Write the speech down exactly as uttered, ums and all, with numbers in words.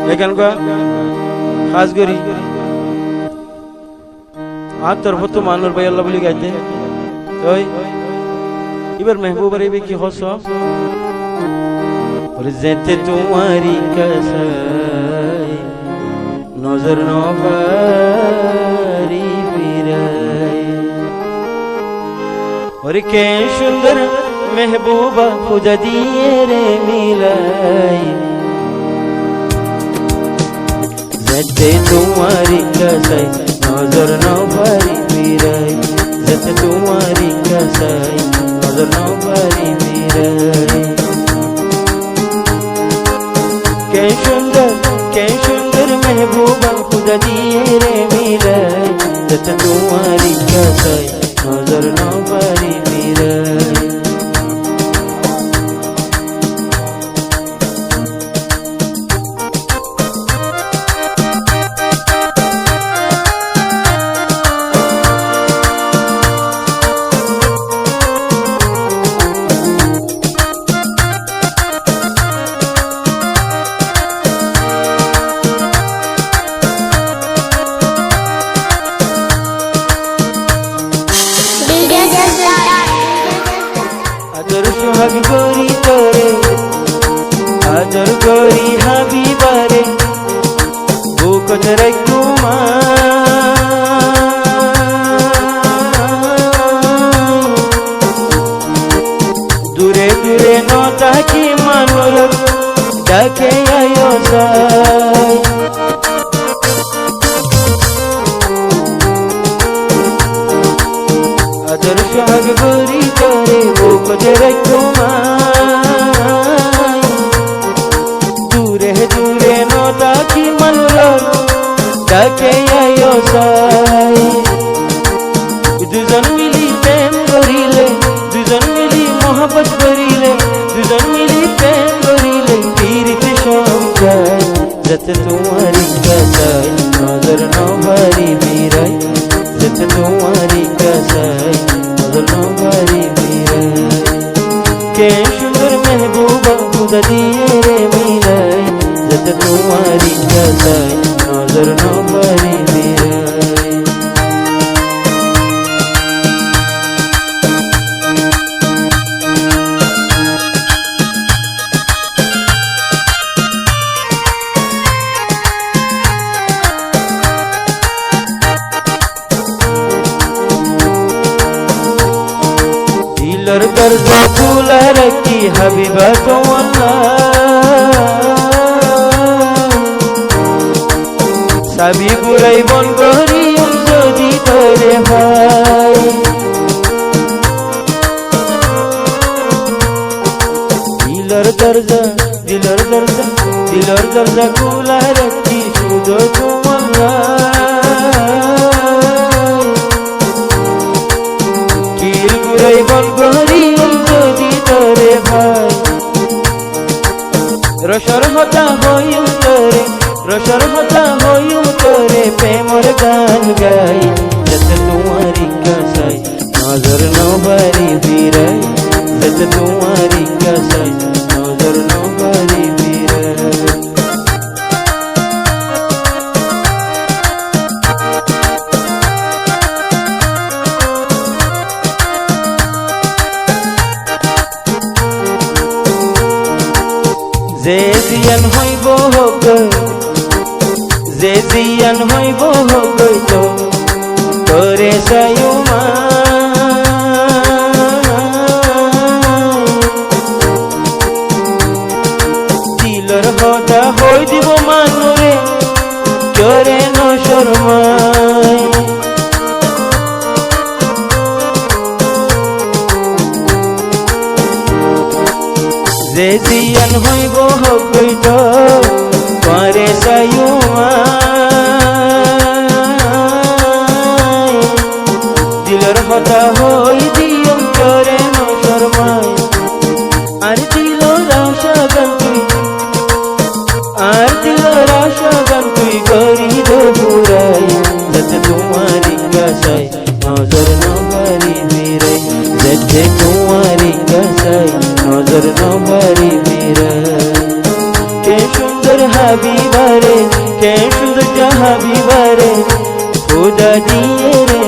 Eggúa hás gorí añár torfóttu Manur bái olla bóli gaite. Toi íbar mehbúbore íba ki hoór? Óre zeéñtte tuáñre kasái, nozor no fari firai. Óre keén cúndor mehbúba, Húda diyére milái. Zeéñtte tuáñre kasái, nozor no fari firai. Zeéñtte tuáñre kasái, nozor no fari firai. Keén cúndor, keén cúndor mehbúba, Húda diyére milái. Zeéñtte tuáñre kasái, nozor no fari firai. Ador suhag gorí toré, ador gorí Habibare, bukot raikkúm añí. Dure dure no táki, Manuror dháke aiyó sai. Ador suhag gorí toré, bukot raikkúm añí. Dure dure no táki, Manuror dháke aiyó sai. Dui zon mili prem goríle, dui zon mili muhábbot goríle, dui zon mili prem goríle, pirit cómzai. Zeéñtte tuáñre kasái, nozor no fari firai. Zeéñtte tuáñre kasái, nozor no fari firai. Keén cúndor mehbúba, Húda diyére milái. Zeéñtte tuáñre kasái, nozor no fari firai. Dilor dorza kúla raikí, Habiba, tuáñlla sabi gúrai bon goríyum zodi toré fai. Dilor dorza, dilor dorza, dilor dorza kúla raikí cúdu tuáñlla. Kil gúrai bon goríyum zodi toré fai. Rosor hotá hoiyum toré, rosor hotá hoiyum toré, premor gan gai. Zeéñtte tuáñre kasái, nozor no fari firai. Zeéñtte tuáñre kasái, nozor no fari firai. Ze ziyán hoibó hoók goi, ze ziyán hoibó hoók goi, to-, toré saiyum añí. Dilor hotá hoi dibó Manure, kiyóre no cormai. Ze ziyán hoibó hoók goi, to-, tuáñre saiyum añí. Dilor hotá hoi diyum, kiyóre no cormai. Añár dilor acá gán tui, añár dilor acá gán tui gorí de furai. Zeéñtte tuáñre kasái, nozor no fari firai. Zeéñtte tuáñre kasái, nozor no fari firai. Keén cúndor hábibare, keén cúndor hábibare, fúda diyére